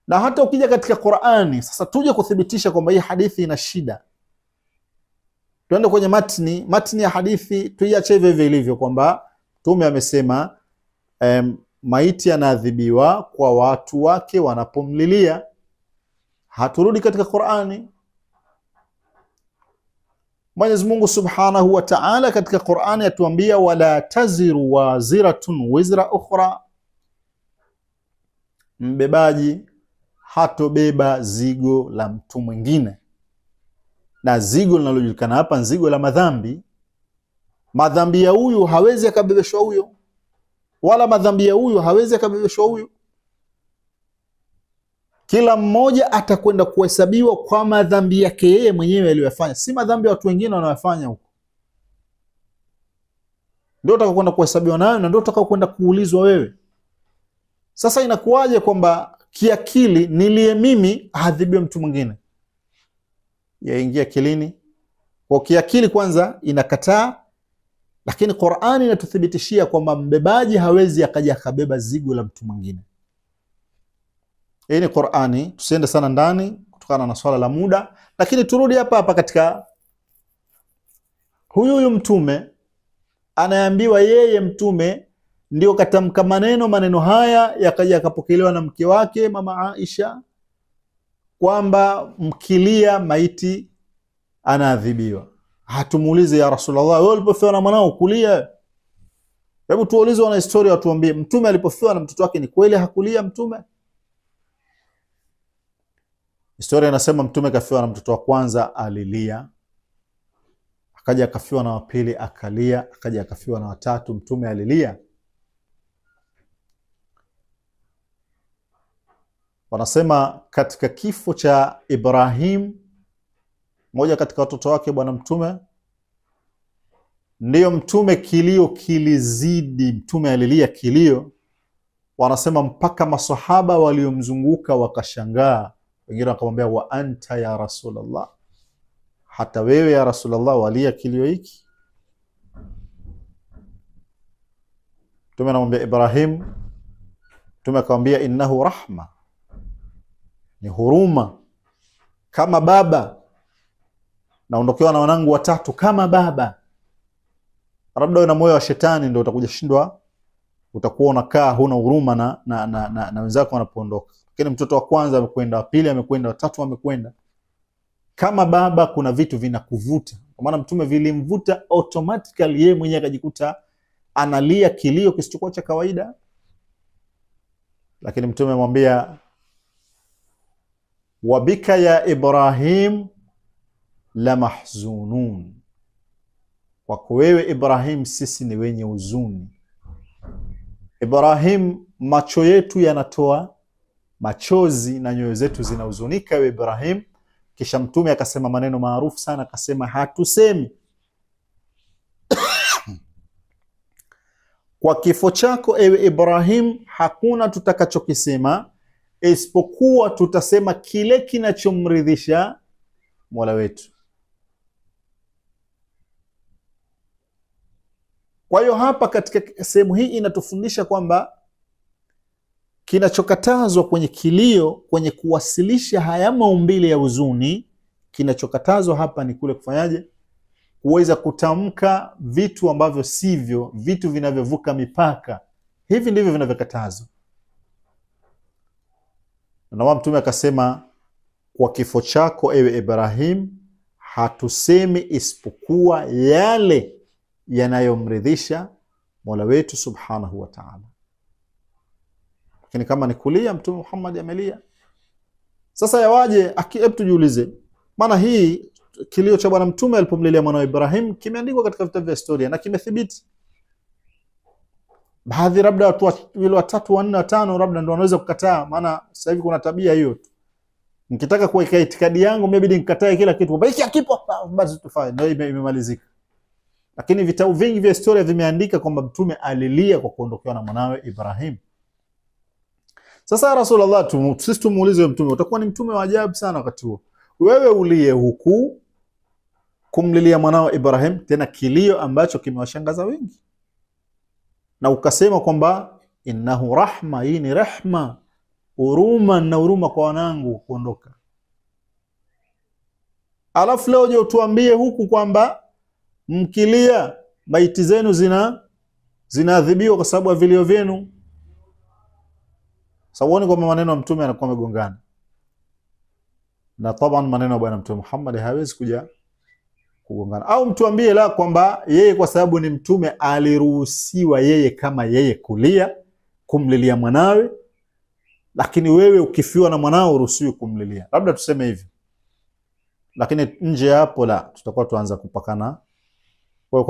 Na hata ukija katika Qur'ani, sasa tuje kuthibitisha kwamba hii hadithi ina shida. Tuende kwenye matni ya hadithi, tuiache hivyo hivyo ilivyo kwamba Mtume amesema maiti anaadhibiwa kwa watu wake wanapomlilia. Haturudi katika Qur'ani. Mwenyezi Mungu Subhanahu wa Ta'ala katika Qur'ani atuambia wala taziru waziratun wizra ukhra, mbebaji hatobeba zigo la mtu mwingine. Na zigo linalojulikana hapa ni zigo la madhambi. Madhambi ya huyu hawezi akabebeshwa huyo, wala madhambi ya huyu hawezi akabebeshwa huyu. Kila mmoja atakwenda kuhesabiwa kwa madhambi yake yeye mwenyewe aliyofanya, si madhambi ya watu wengine wanayofanya huko. Ndio utakaokwenda kuhesabiwa nayo na ndio utakaokwenda kuulizwa wewe. Sasa inakuwaje kwamba kiakili nilie mimi adhibiwe mtu mwingine? Yaingia akilini. Kwa kiakili kwanza inakataa, lakini Qur'ani inatuthibitishia kwamba mbebaji hawezi akaja akabeba zigo la mtu mwingine. Hii ni Qur'ani, tusiende sana ndani kutokana na swala la muda, lakini turudi hapa hapa katika huyu mtume anaambiwa yeye mtume ndio katamka maneno haya yakaja yakapokelewa na mke wake mama Aisha kwamba mkilia maiti anaadhibiwa. Hatumuulize ya Rasulullah, wewe ulipofiwa na mwanao kulia? Hebu tuulize wana historia watuambie, mtume alipofiwa na mtoto wake ni kweli hakulia mtume? Historia inasema mtume kafiwa na mtoto wa kwanza alilia, akaja akafiwa na wa pili akalia, akaja akafiwa na watatu mtume alilia. Wanasema katika kifo cha Ibrahim, mmoja katika watoto wake bwana mtume, ndiyo mtume kilio kilizidi, mtume alilia kilio. Wanasema mpaka masahaba waliomzunguka wakashangaa, wengine wakamwambia wa anta ya Rasulullah, hata wewe ya Rasulullah walia kilio hiki? Mtume anamwambia Ibrahim, mtume akamwambia innahu rahma, ni huruma. Kama baba naondokewa na wanangu watatu, kama baba. Labda una moyo wa shetani ndio utakuja shindwa, utakuwa unakaa huna huruma na wenzako wanapoondoka. Lakini mtoto wa kwanza amekwenda, wa pili amekwenda, wa tatu amekwenda. Kama baba kuna vitu vinakuvuta. Kwa maana mtume vilimvuta automatically, yeye mwenyewe akajikuta analia kilio kisichokuwa cha kawaida. Lakini mtume amwambia wabika ya Ibrahim la mahzunun, kwako wewe Ibrahim sisi ni wenye huzuni. Ibrahim, macho yetu yanatoa machozi na nyoyo zetu zinahuzunika wewe Ibrahim. Kisha mtume akasema maneno maarufu sana, akasema hatusemi kwa kifo chako ewe Ibrahim hakuna tutakachokisema isipokuwa tutasema kile kinachomridhisha Mola wetu. Kwa hiyo hapa katika sehemu hii inatufundisha kwamba kinachokatazwa kwenye kilio, kwenye kuwasilisha haya maumbile ya huzuni, kinachokatazwa hapa ni kule kufanyaje? Kuweza kutamka vitu ambavyo sivyo, vitu vinavyovuka mipaka. Hivi ndivyo vinavyokatazwa. Na mtume akasema kwa kifo chako ewe Ibrahim hatusemi isipokuwa yale yanayomridhisha Mola wetu Subhanahu wa Ta'ala. Lakini kama ni kulia, Mtume Muhammad amelia. Sasa yawaje? Hebu tujiulize, maana hii kilio cha bwana mtume alipomlilia mwana wa Ibrahim kimeandikwa katika vitabu vya historia na kimethibiti. Baadhi labda watu wale watatu, wanne, watano labda ndio wanaweza kukataa, maana sasa hivi kuna tabia hiyo tu. Nikitaka kuweka itikadi yangu mimi bidi nikatae kila kitu. Kwamba hiki hakipo, basi tufanye. Ndio imemalizika. Lakini vitabu vingi vya historia vimeandika kwamba mtume alilia kwa kuondokewa na mwanawe Ibrahim. Sasa Rasulullah, sisi tumuulize mtume, utakuwa ni mtume wa ajabu sana wakati huo. Wewe ulie huku kumlilia mwanao Ibrahim, tena kilio ambacho kimewashangaza wengi, na ukasema kwamba innahu rahma, hii ni rehma. Huruma na huruma kwa wanangu kuondoka. Alafu leo je utuambie huku kwamba mkilia maiti zenu zinaadhibiwa kwa sababu ya vilio vyenu. Sawa, kwamba maneno ya Mtume yanakuwa yamegongana. Na taban maneno ya Bwana Mtume Muhammad hawezi kuja kugongana. Au mtuambie la kwamba yeye kwa sababu ni mtume aliruhusiwa yeye kama yeye kulia, kumlilia mwanawe, lakini wewe ukifiwa na mwanao uruhusiwi kumlilia. Labda tuseme hivi. Lakini nje hapo la tutakuwa tuanza kupakana. Kwa